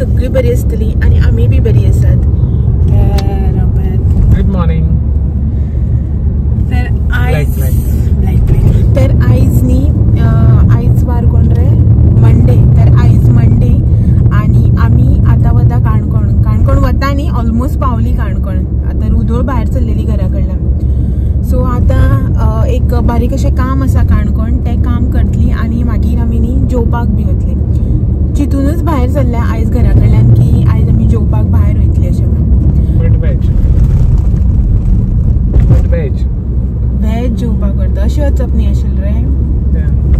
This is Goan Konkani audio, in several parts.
सगळी बरी आसतली आनी आमी बी बरी आसात. Good morning. तर आयज तर आयज न्ही, आयज वार कोण रे, मंडे. तर आयज मंडे आनी आमी आतां वता काणकोण. काणकोण वता न्ही, ऑलमोस्ट पावली काणकोण. आतां रुदोळ भायर सरलेली घरा कडल्यान. सो आतां एक बारीक अशें काम आसा काणकोण, तें काम करतली आनी मागीर आमी न्ही जेवपाक बी वतली. चितूनच भायर सरल्या आयज घरा कडल्यान की आयज आमी जेवपाक भायर वयतली अशें म्हणून. व्हेज जेवपाक व्हरता अशें वचप न्ही आशिल्लें रे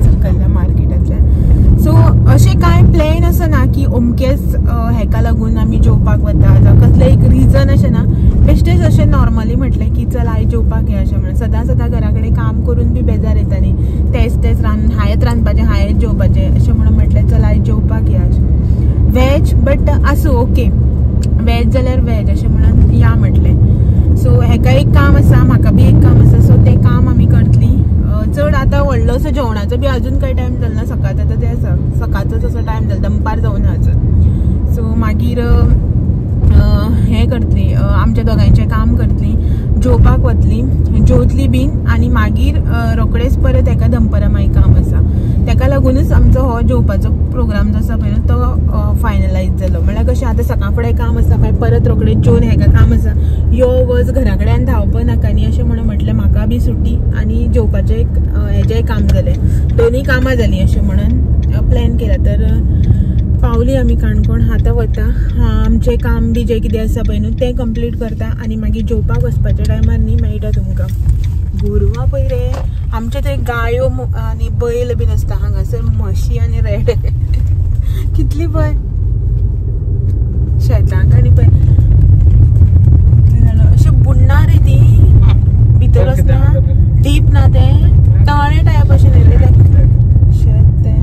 सकयल्या मार्केटांतल्यान. सो अशें कांय प्लॅन आसना की अमकेच हेका लागून आमी जेवपाक वता जावं कसलें एक रिजन अशें ना. बेश्टेच अशें नॉर्मली म्हटलें की चल आयज जेवपाक या अशें म्हणून. सदां सदां घरा कडेन काम करून बी बेजार येता न्ही, तेच तेच रांद हांयेच रांदपाचें हांयेच जेवपाचें अशें म्हणून म्हटलें चल आयज जेवपाक या अशें. व्हेज बट आसूं ओके, व्हेज जाल्यार व्हेज अशें म्हणून या म्हटलें. सो हेका एक काम आसा, म्हाका बी एक काम आसा. सो तें काम आमी करतली. चड आतां व्हडलो असो जेवणाचो बी अजून कांय टायम जालो ना. सकाळचो आतां तें आसा, सकाळचोच असो टायम जालो, दनपार जावना अजून. सो मागीर हें करतली, आमच्या दोगांयचें काम करतली, जेवपाक वतली, जेवतली बीन आनी मागीर रोखडेच परत एका दनपारां मागीर काम आसा. तेका लागूनच आमचो हो जेवपाचो प्रोग्राम जो आसा पळय न्हू तो फायनलायज जालो. म्हणल्यार कशें आतां सकाळ फुडें काम आसा, मागीर परत रोखडेच जेवन हेका काम आसा, यो वच घरा कडेन धांवप नाका न्ही अशें म्हणून म्हटलें म्हाका बी सुटी आनी जेवपाचें एक हेजेंय काम जालें, दोनूय कामां जालीं अशें म्हणून प्लॅन केला. तर पावली आमी काणकोण, आतां वता आमचें काम बी जें कितें आसा पळय न्हू तें कंप्लीट करता आनी मागीर जेवपाक वचपाच्या टायमार न्ही मेळटा तुमकां. गोरवां पळय रे, आमचे थंय गायो आनी बैल बीन आसता, हांगासर म्हशी आनी रेडे कितली पळय शेतांक आनी पळय अशें बुडना रे ती, भितर वचना डीप ना, तें तळें टायप अशें न्ही रे तें शेत तें.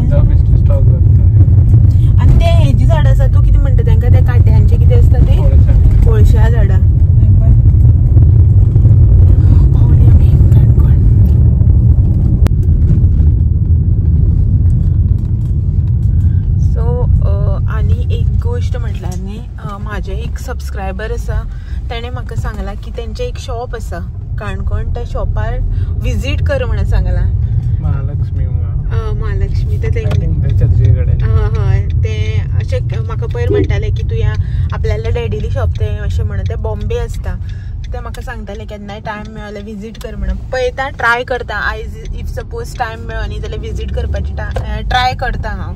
आनी तें हेजी झाडां आसा, तूं कितें म्हणटा तेंकां, त्या काट्यांचें कितें आसता तें, कोळश्या झाडां. पावली आमी काणकोण. सो आनी एक गोश्ट म्हटल्यार न्ही, म्हाजें एक सबस्क्रायबर आसा, तेणें म्हाका सांगलां की तेंचें एक शॉप आसा काणकोण, त्या शॉपार विजीट कर म्हणून सांगलां. महालक्ष्मी, महालक्ष्मी तर हय, तें अशें म्हाका पयर म्हणटालें की तूं ह्या आपल्याला डॅडीली शॉप तें अशें म्हणून, तें बॉम्बे आसता. तें म्हाका सांगतालें केन्नाय टायम मेळ्ळो विजीट कर म्हणून. पळयता, ट्राय करता आयज, if suppose time मेळ्ळो न्ही जाल्यार विजीट करपाची ट्राय करता हांव,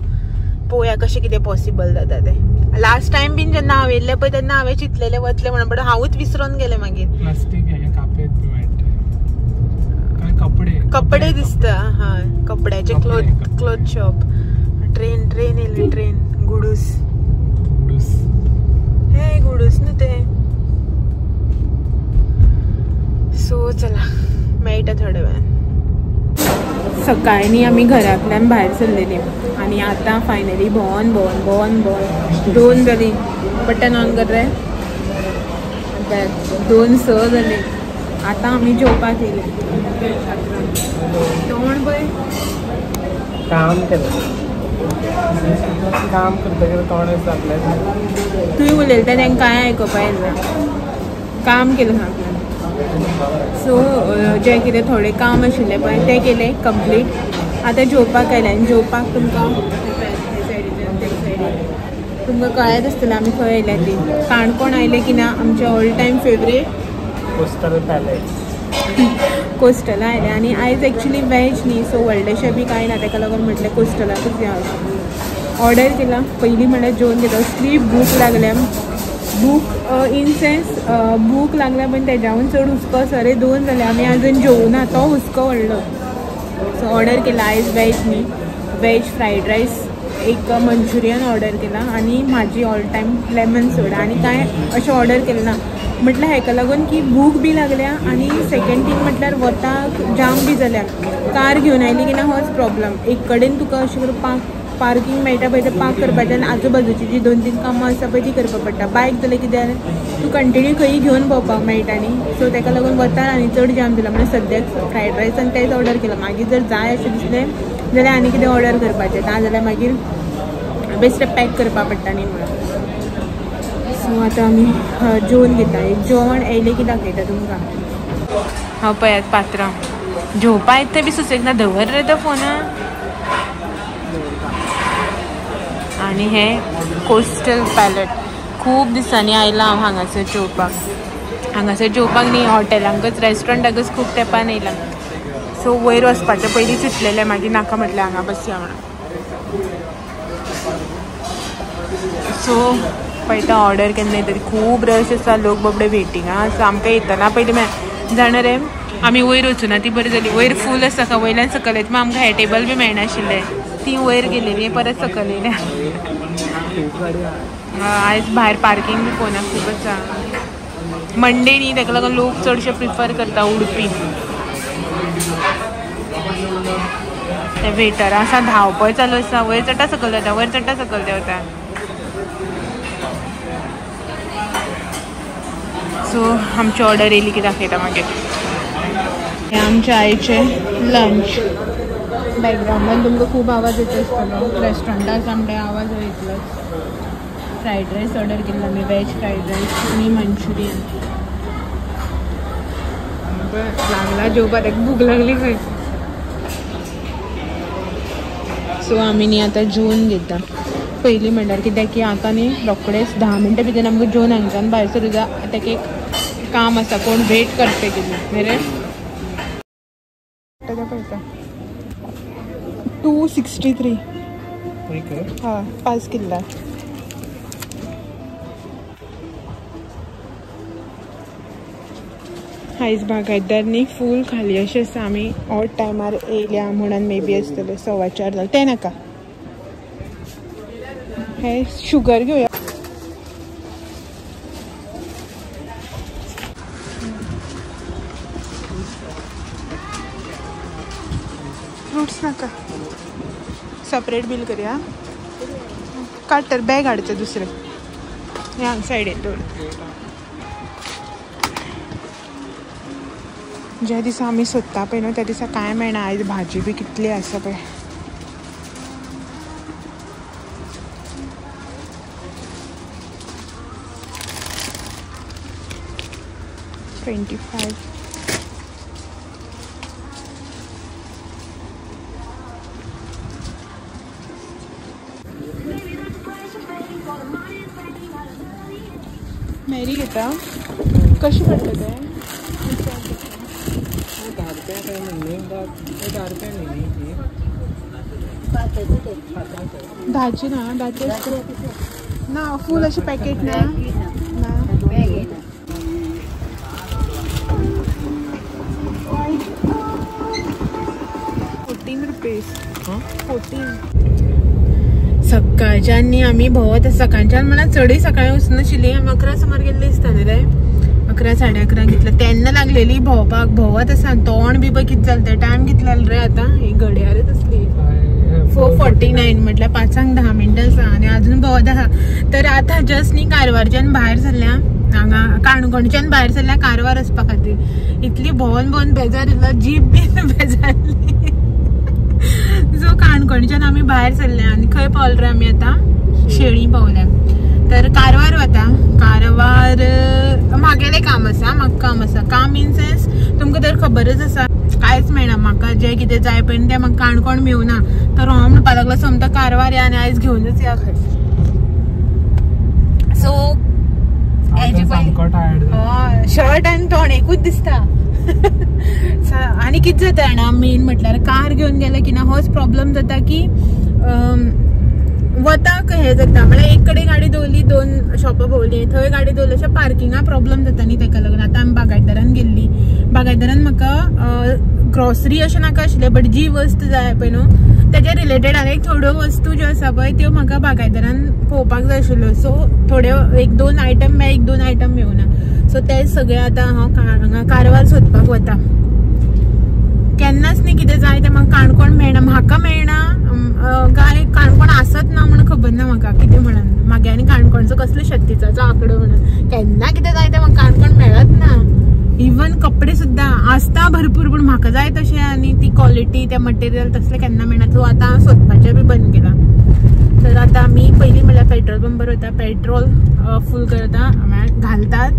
पळोवया कशें कितें पॉसिबल जाता तें. लास्ट टायम बीन जेन्ना हांव येयल्लें पळय तेन्ना हांवें चिंतलेलें वतलें म्हणून, बट हांवूच विसरून गेलें मागीर. कपडे दिसता, हय कपड्याचे क्लोथ शॉप. ट्रेन ट्रेन येयली, ट्रेन गुडूस, हे गुडूस न्हू तें. सो चला मेळटा थोड्या वेळान. सकाळी न्ही आमी घरांतल्यान भायर सरलेली आनी आतां फायनली भोंवन भोंवन भोंवन भोंवन 2 जाली. बटन ऑन कर रे, 2:06 जाली. आतां आमी जेवपाक येयले. तोंड पळय, काम केलें, काम करतकीर तोंड आपलें. तुवें उलयता तेंकां कांय आयकुपा येना. काम केलें आपल्यान. सो जें कितें थोडें काम आशिल्लें पळय तें केलें कंप्लीट. आतां जेवपाक आयलें आनी जेवपाक तुमकां सायडीच्यान तुमकां कळ्ळेंच आसतलें आमी खंय आयल्या ती. काणकोण आयलें की ना आमचें all time favourite coastal palace, कोस्टला आयलें. आनी आयज एक्चुली व्हेज न्ही, सो व्हडलेशें बी कांय ना, तेका लागून म्हटलें कोस्टलाकूच या अशें. ऑर्डर केला पयलीं म्हणल्यार जेवन घेता. असली भूक लागल्या, भूक इन सेन्स भूक लागल्या पण तेज्याहून चड हुस्को आसा रे. 2 जाले आमी अजून जेवना, तो हुस्को व्हडलो. सो ऑर्डर केला आयज व्हेज न्ही, व्हेज फ्रायड रायस, एक मंचुरियन ऑर्डर केला आनी म्हाजी ऑल टायम लेमन सोडा. आनी कांय अशें ऑर्डर केलें ना, म्हटल्यार हेका लागून की भूक बी लागल्या आनी सेकेंड थींग म्हटल्यार वताक जाम बी जाल्या. कार घेवन आयली की ना होच प्रॉब्लम, एक कडेन तुका अशें करून पार्किंग मेळटा पळय तें पार्क करपाचें आनी आजूबाजूची जी 2-3 कामां आसता पळय ती करपाक पडटा. बायक जाल्यार कितें जालें तूं कंटिन्यू खंयी घेवन भोंवपाक मेळटा न्ही. सो तेका लागून वतार आनी चड जाम जाला. म्हणल्यार सद्याक फ्रायड रायस आनी तेंच ऑर्डर केलां. मागीर जर जाय अशें दिसलें जाल्यार आनी कितें ऑर्डर करपाचें, ना जाल्यार मागीर बेश्टें पॅक करपाक पडटा न्ही म्हणून. सो आतां आमी जेवन घेता. एक जेवण येयलें की दाखयता तुमकां. हांव पळयात पात्रां जेवपा येता बी सुसेग ना, दवर रे तो फोना. आनी हे कोस्टल पॅलेट खूब दिसांनी आयलां हांव हांगासर जेवपाक. हांगासर जेवपाक न्ही, हॉटेलांकच रेस्टॉरंटाकच खूब तेंपान येयलां. सो वयर वचपाचें पयलीं चिंतलेलें, मागीर नाका म्हटलें हांगा बसया म्हणून. सो पळयता ऑर्डर केन्ना तरी. खूब रश आसा, लोक बाबडे वेटिंगा आसा. आमकां येतना पयलीं मेळ जाणा रे, आमी वयर वचूना ती बरी जाली. वयर फूल आसा का वयल्यान सकयल येता, आमकां हे टेबल बी मेळनाशिल्लें. ती वयर गेलेली परत सकयल येयल्या. आयज भायर पार्किंग बी पळोवना खूब आसा. मंडे न्ही, ताका लागून लोक चडशे प्रिफर करता उडपी. ते वेटरां आसा, धांवपळ चालू आसा, वयर चडटा सकयल देंवता, वयर चडटा सकयल देंवता. सो आमची ऑर्डर येयली की दाखयता मागीर. हे आमच्या आईचे लंच. बॅकग्रावंडान तुमकां खूब आवाज येता आसतलो, रेस्टॉरंटान आसा म्हणल्यार आवाज येतलोच. फ्रायड रायस ऑर्डर केल्लो आमी, व्हेज फ्रायड रायस आनी मंचुरियन. लागला जेवपाक, ताका भूक लागली खंय. सो आमी न्ही आतां जेवन घेता पयलीं म्हणल्यार, कित्याक की आतां न्ही रोखडेच 10 मिनटां भितर आमकां जेवन हांगच्यान भायर सरूं जाय. ताका एक काम आसा, कोण वेट करता कितें न्ही रे. पळयता 263. हय 5 किल्ला. आयज बागायतदार न्ही फूल खाली अशें आसा. आमी ऑड टायमार येयल्या म्हणून मे बी आसतलें 4:15 जालें. तें नाका, हे शुगर घेवया. फ्रुट्स नाका, सेपरेट बील करया. काड तर बॅग हाडचें दुसरें, हें हांगा सायडीन दवर. ज्या दिसा आमी सोदता पळय न्हू त्या दिसा कांय मेळना. आयज भाजी बी कितली आसा पळय. $25. मॅरी घेता कशी पडटा तें? 10 रुपया काय म्हणली, 10 रुपया न्ही, 10ची ना, 10ची ना, फूल अशें पॅकेट ना. ₹14 14. सकाळच्यान न्ही आमी भोंवत. सकाळच्यान म्हणल्यार चडय सकाळी वचनाशिल्ली, आमी 11 सुमार गेल्ली दिसता न्ही रे, 11 साडे 11 कितले तेन्ना लागलेली भोंवपाक. भोंवत आसा, तोंड बी पळय कितें जालें तें. टायम कितलो जालो रे आतां, ही घडयाळच आसली. 4:49 म्हटल्यार 5:10 मिनटां आसा आनी अजून भोंवत आसा. तर आतां जस्ट न्ही कारवारच्यान भायर सरल्या, हांगा काणकोणच्यान भायर सरल्या कारवार वचपा खातीर. इतली भोंवन भोंवन बेजार येयलो, जीप बीन बेजारली. सो काणकोणच्यान आमी भायर सरल्या आनी खंय पावले रे आमी आतां? शेळी पावल्या. तर कारवार वता. कारवार म्हागेलें काम आसा, म्हाका काम आसा. काम इन सेन्स तुमकां तर खबरच आसा, कांयच मेळना म्हाका. जें कितें जाय पळय तें म्हाका काणकोण मेळना. तर हांव म्हणपाक लागलो सोमतो कारवार या आनी आयज घेवनच या खंय. सो शर्ट आनी तोंड एकूच दिसता. आनी कितें जाता जाणा, मेन म्हटल्यार कार घेवन गेले की ना होच प्रॉब्लम जाता की वताक हें जाता. म्हळ्यार एक कडेन गाडी दवरली, 2 शॉपां भोंवली, थंय गाडी दवरली, अशें पार्किंगा प्रॉब्लम जाता न्ही. ताका लागून आतां आमी बागायतदारान गेल्ली. बागायतदारान म्हाका ग्रॉसरी अशें नाका आशिल्लें, बट जी वस्त जाय पळय न्हू तेज्या रिलेटेड आनी एक थोड्यो वस्तू ज्यो आसा पळय त्यो म्हाका बागायतदारान पळोवपाक जाय आशिल्ल्यो. सो थोड्यो 1-2 आयटम मेळ्ळे, 1-2 आयटम मेळुना. सो ते सगळे आतां हांव हांगा कारवार सोदपाक वता. केन्नाच न्ही कितें जाय तें म्हाका काणकोण मेळना, म्हाका मेळना काय काणकोण आसत ना म्हणून खबर ना म्हाका कितें म्हणून. म्हागे आनी काणकोणचो कसलो शक्तीचो आंकडो म्हणून केन्ना कितें जाय तें म्हाका काणकोण मेळत ना. इवन कपडे सुद्दां आसता भरपूर, पूण म्हाका जाय तशें आनी ती क्वॉलिटी, तें मटेरियल तसलें केन्ना मेळना. सो आतां हांव सोदपाचें बी बंद केलां. तर आतां आमी पयलीं म्हणल्यार पेट्रोल पंपार वता, पेट्रोल फूल करता घालतात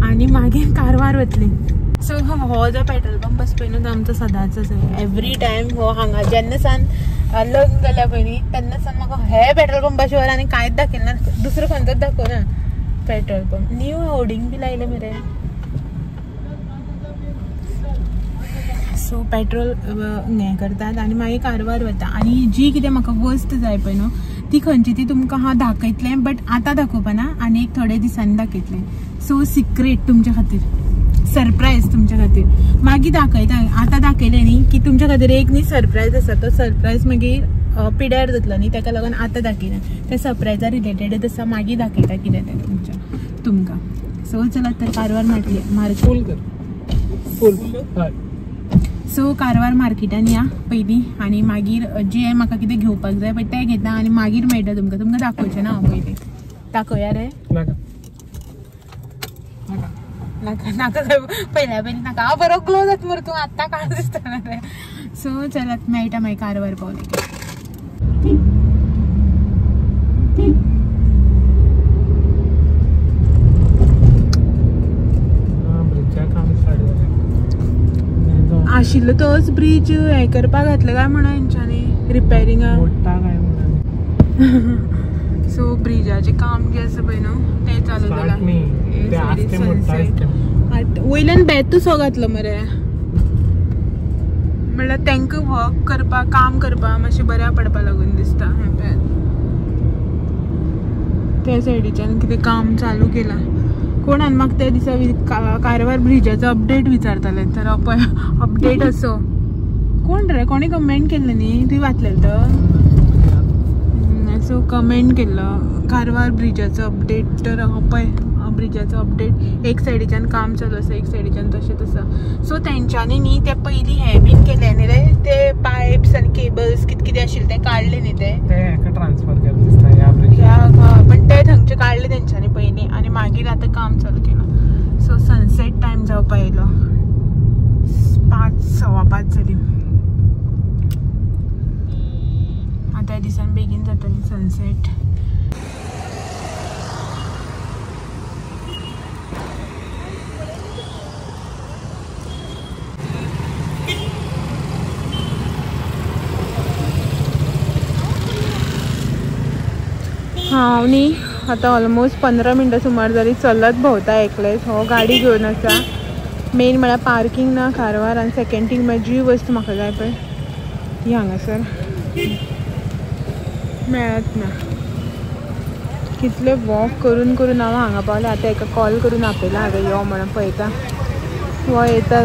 आनी मागीर कारवार वतली. सो हो जो पेट्रोल पंप आसा पळय न्हू तो आमचो सदांच आसा, एवरी टायम. हो हांगा जेन्ना सान लग्न जाल्या पळय न्ही तेन्ना सान म्हाका हे पेट्रोल पंपा शिवाय आनी कांयच दाखयना, दुसरो खंयचोच दाखोवना पेट्रोल पंप. न्यू होर्डिंग बी लायलें मरे. सो पेट्रोल हें करतात आनी मागीर कारवार वता. आनी जी कितें म्हाका वस्त जाय पळय न्हू ती खंयची ती तुमकां हांव दाखयतलें, बट आतां दाखोवपाना आनी एक थोडे दिसांनी दाखयतलें. सो सिक्रेट तुमच्या खातीर, सरप्रायज तुमच्या खातीर मागीर दाखयता. आतां दाखयलें न्ही की तुमच्या खातीर एक न्ही सरप्रायज आसा, तो सरप्रायज मागीर पिड्यार जातलो न्ही, ताका लागून आतां दाखयना. त्या सरप्रायजा रिलेटेडच आसा, मागीर दाखयता कितें तें तुमच्या तुमकां. सो चलात तर कारवार मार्केट. सो कारवार मार्केटान या पयलीं आनी मागीर जें म्हाका कितें घेवपाक जाय पळय तें घेता आनी मागीर मेळटा तुमकां. तुमकां दाखोवचें ना हांव पयलीं, दाखोवया रे? नाका नाका नाका पयल्या पयलीं नाका, हांव बरो ग्लो जाता मरे तूं आत्तां काळ दिसतना रे. सो चलात मेळटा मागीर कारवार पावले की. आशिल्लो तोच ब्रिज हें करपाक घातलो काय म्हणून हेंच्यांनी रिपेरिंगा. सो ब्रिजाचें काम जें आसा पळय न्हू तें चालू जालां. वयल्यान बेतू सो घातलो मरे, म्हणल्यार तांकां वर्क करपाक काम करपाक मातशें बऱ्या पडपा लागून दिसता हें बेत. त्या सायडीच्यान कितें काम चालू केलां कोणान म्हाका त्या दिसा कारवार ब्रिजाचो अपडेट विचारताले, तर पळय अपडेट असो कोण रे कोणी कमेंट केल्लें न्ही, तुवें वाचलें तर? सो कमेंट केल्लो कारवार ब्रिजाचो अपडेट, तर पळय ब्रिजाचो अपडेट एक सायडीच्यान काम चालू आसा, एक सायडीच्यान तशेंच आसा. सो तेंच्यांनी न्ही ते पयलीं हें बीन केलें न्ही रे, ते पायप्स आनी केबल्स कितें कितें आशिल्लें तें काडलें न्ही ते ट्रान्सफर केलें दिसता ह्या ब्रिजार, पण ते थंयचे काडले तेंच्यांनी पयलीं आनी मागीर आतां काम चालू केलां. सो सनसेट टायम जावपा येयलो, 5 सव्वा 5 जाली आतां. दिसान बेगीन जाता न्ही सनसेट. हांव न्ही आतां ऑलमोस्ट 15 मिनटां सुमार जाली चलत भोंवता एकलेच. हो गाडी घेवन आसा. मेन म्हळ्यार पार्किंग ना कारवार, आनी सेकेंड थिंग म्हळ्यार जी वस्त म्हाका जाय पळय ती हांगासर मेळत ना. कितले वॉक करून करून हांव हांगा पावलें. आतां एका कॉल करून आपयला हांवें यो म्हणून, पळयता हो येता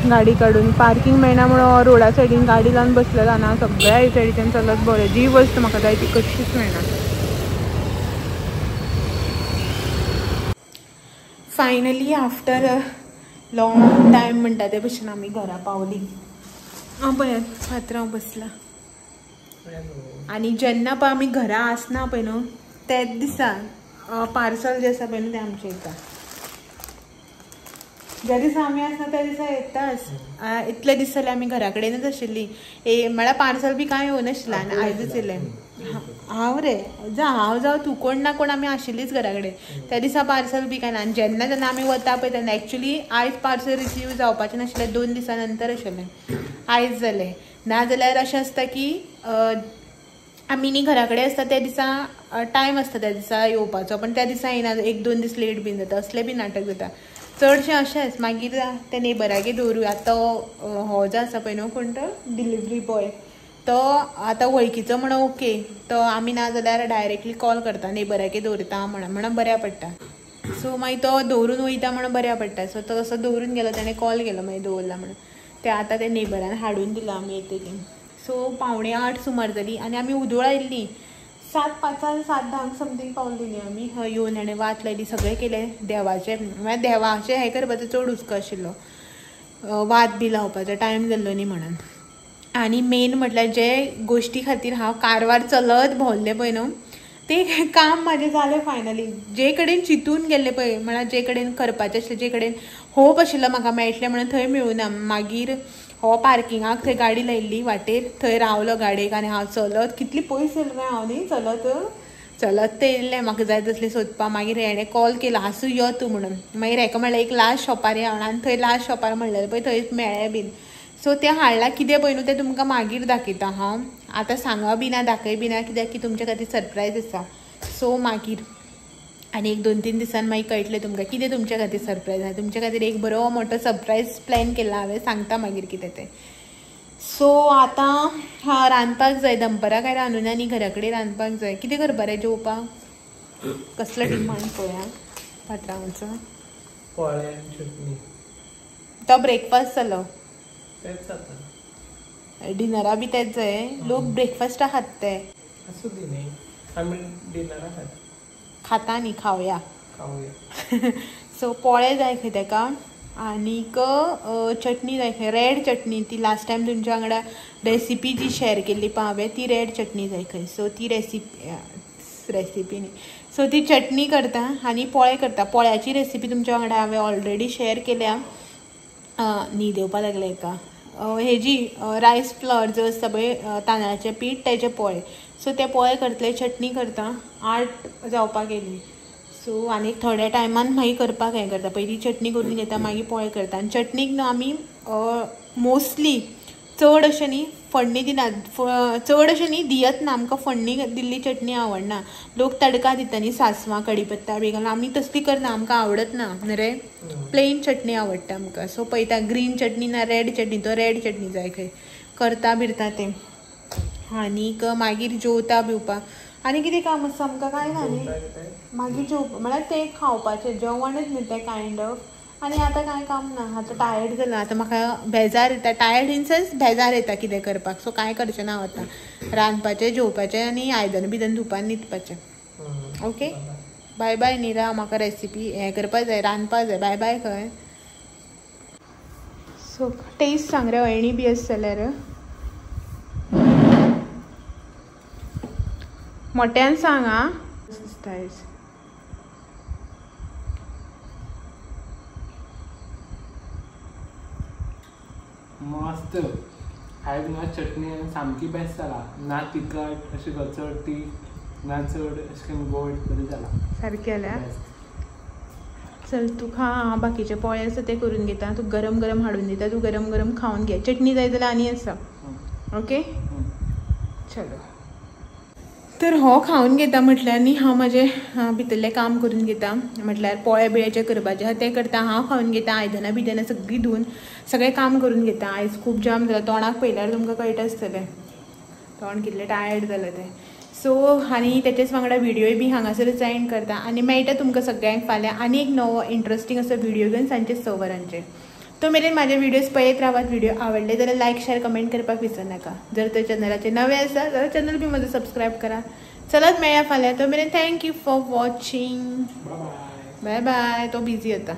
गाडी काडून. पार्किंग मेळना म्हणून रोडा सायडीन गाडी लावन बसलेलो ना, सगळ्या सायडीच्यान चलत भोंवलें. जी वस्त म्हाका जाय ती कशीच मेळना. फायनली आफ्टर लॉंग टायम म्हणटा ते भशेन आमी घरा पावली. हांव पळयात फातरां बसला. आनी जेन्ना पळय आमी घरा आसना पळय न्हू तेच दिसा पार्सल जें आसा पळय न्हू तें आमचें येता. ज्या दिसा आमी आसना त्या दिसा येताच. इतले दीस जाले आमी घरा कडेनच आशिल्ली, म्हळ्यार पार्सल बी कांय येवनाशिल्लें आनी आयजूच येयलें. हांव रे जा हांव जावं तूं कोण ना कोण आमी आशिल्लीच घरा कडेन त्या दिसा. पार्सल बी कांय ना. आनी जेन्ना जेन्ना आमी वता पळय तेन्ना एक्चुली आयज पार्सल रिसीव जावपाचें नाशिल्लें, 2 दिसां नंतर आशिल्लें, आयज जालें. ना जाल्यार अशें आसता की आमी न्ही घरा कडेन आसता त्या दिसा टायम आसता त्या दिसा येवपाचो, पण त्या दिसा येयना, 1-2 दीस लेट बीन जाता, असलें बी नाटक जाता चडशें अशेंच. मागीर ते नेबरागेर दवरूं. आतां हो जो आसा पळय न्हू कोण तो डिलिव्हरी बॉय, तो आतां वळखीचो म्हणून ओके, तो आमी ना जाल्यार डायरेक्टली कॉल करता नेबरागेर दवरता म्हणून, म्हणून बऱ्या पडटा. सो मागीर तो दवरून वयता म्हणून बऱ्या पडटा. सो तो तसो दवरून गेलो, ताणें कॉल केलो मागीर दवरला म्हणून, ते आतां ते नेबरान हाडून दिलां आमी येतकीर. सो 7:45 सुमार जाली आनी आमी उदोळ आयिल्लीं, 7:05 7:10 समथींग पावली न्ही आमी. हय येवन हाणें वात लायली, सगळें केलें. देवाचें म्हळ्यार देवाचें हें करपाचो चड हुस्को आशिल्लो, वात बी लावपाचो टायम जाल्लो न्ही म्हणून. आनी मेन म्हटल्यार जे गोश्टी खातीर हांव कारवार चलत भोंवल्लें पळय न्हू ते काम म्हाजें जालें फायनली. जे कडेन चिंतून गेल्लें पळय, म्हळ्यार जे कडेन करपाचें आशिल्लें, जे कडेन होप आशिल्लो म्हाका मेळटलें म्हणून, थंय मेळुना. मागीर हो पार्किंगाक थंय गाडी लायिल्ली वाटेर, थंय रावलो गाडयेक आनी हांव चलत कितली पयस येयलें हांव न्ही, चलत चलत तें येयल्लें म्हाका जाय तसलें सोदपाक. मागीर हेणें कॉल केलो आसूं यो तूं म्हणून. मागीर हेका म्हणलें एक लास्ट शॉपार या म्हणून, आनी थंय लास्ट शॉपार म्हणलें पळय थंय मेळ्ळें बीन. सो तें हाडलां कितें पळय न्हू तें तुमकां मागीर दाखयता हांव, आतां सांगा बी ना दाखय बी ना, कित्याक की तुमच्या खातीर सरप्रायज आसा. सो मागीर आनी एक 2-3 दिसान मागीर कळटलें तुमकां कितें तुमच्या खातीर सरप्रायज आसा. तुमच्या खातीर एक बरो मोठो सरप्रायज प्लॅन केला हांवें, सांगता मागीर कितें तें. सो आतां रांदपाक जाय, दनपरां काय रांदूना न्ही, घरा कडेन रांदपाक जाय. कितें करपा रे जेवपाक, कसलो डिमांड पळया पात्रांवाचो. पोळे आनी चटणी. तो ब्रेकफास्ट जालो, तेच जाता. डिनरा बी तेच जाय, लोक ब्रेकफास्टा खात ते. आसूं दी न्ही, आमी डिनरा खाता खाता न्ही, खावया खावया. सो पोळे जाय खंय तेका, आनीक चटणी जाय खंय, रेड चटणी. ती लास्ट टायम तुमच्या वांगडा रेसिपी जी शेअर केल्ली पळय हांवें, ती रेड चटणी जाय खंय. सो ती रेसिपी न्ही, सो ती चटणी करता आनी पोळे करता. पोळ्याची रेसिपी तुमच्या वांगडा हांवें ऑलरेडी शेअर केल्या. न्हीद येवपा लागले हेका. हेजी रायस फ्लॉर जो आसता पळय तांदळाचें पीठ, तेजे पोळे. सो ते पोळे करतले, चटणी करता. 8 जावपाक गेली. सो आनी थोड्या टायमान मागीर करपाक हें करता, पयलीं चटणी करून घेता मागीर पोळे करता. आनी चटणीक न्हू आमी मोस्टली चड अशें न्ही फडणी दिनात, चड अशें न्ही दियत ना, आमकां फडणी दिल्ली चटणी आवडना. लोक तडका दिता न्ही सासवां कडीपत्ता बी घालून, आमी तसली करना, आमकां आवडत ना रे. प्लेन चटणी आवडटा आमकां. सो पळयता ग्रीन चटणी ना रेड चटणी, तो रेड चटणी जाय खंय करता बिरता तें. आनीक मागीर जेवता बिवपा आनी कितें काम आसा आमकां कांय ना न्ही. मागीर जेवपा म्हळ्यार तें खावपाचें जेवणच न्ही तें कायंड ऑफ. आनी आतां कांय काम ना, आतां टायर्ड जालां, आतां म्हाका बेजार येता, टायर्ड इन सेन्स बेजार येता कितें करपाक. सो कांय करचें ना आतां, रांदपाचें जेवपाचें आनी आयदनां बिदन धुवपा न्हिदपाचें. ओके बाय बाय निरा, म्हाका रेसिपी हें करपा जाय, रांदपा जाय. बाय बाय खंय. सो टेस्ट सांग रे, अळणी बी आसा जाल्यार मोठ्यान सांग आं. मस्त आयज ना चटणी सामकी बेस्ट जाला, ना तिखट अशी चड तीख ना चड अशें गोड, बरें जाला सारकें जाल्या. चल तूं खा, हांव बाकीचे पोळे आसा ते करून घेता, तूं गरम गरम हाडून दिता, तूं गरम गरम खावन घे. चटणी जाय जाल्यार आनी आसा. ओके चलो, तर हो खावन घेता म्हटल्यार न्ही हांव म्हाजें भितरलें काम करून घेता, म्हटल्यार पोळे बिळेचे करपाचे आसा तें करता, हांव खावन घेता, आयदनां बिदनां सगळीं धुवन सगळें काम करून घेता. आयज खूब जाम जालां, तोंडाक पळयल्यार तुमकां कळटा आसतलें तोंड कितलें टायर्ड जालां तें. सो आनी तेचेच वांगडा व्हिडियोय बी हांगासरच एंड करता आनी मेळटा तुमकां सगळ्यांक फाल्यां आनी एक नवो इंट्रस्टींग असो व्हिडियो घेवन सांजचे 6 वरांचेर. तो मेरेन म्हाजे व्हिडियोज पळयत रावात. व्हिडिओ आवडले जाल्यार लायक शेअर कमेंट करपाक विसरनाका. जर तर चॅनलाचेर नवे आसा जाल्यार चॅनल बी म्हजो सबस्क्रायब करा. चलत मेळया फाल्यां, तो मेरेन thank you for watching, bye bye. तो बिजी आता.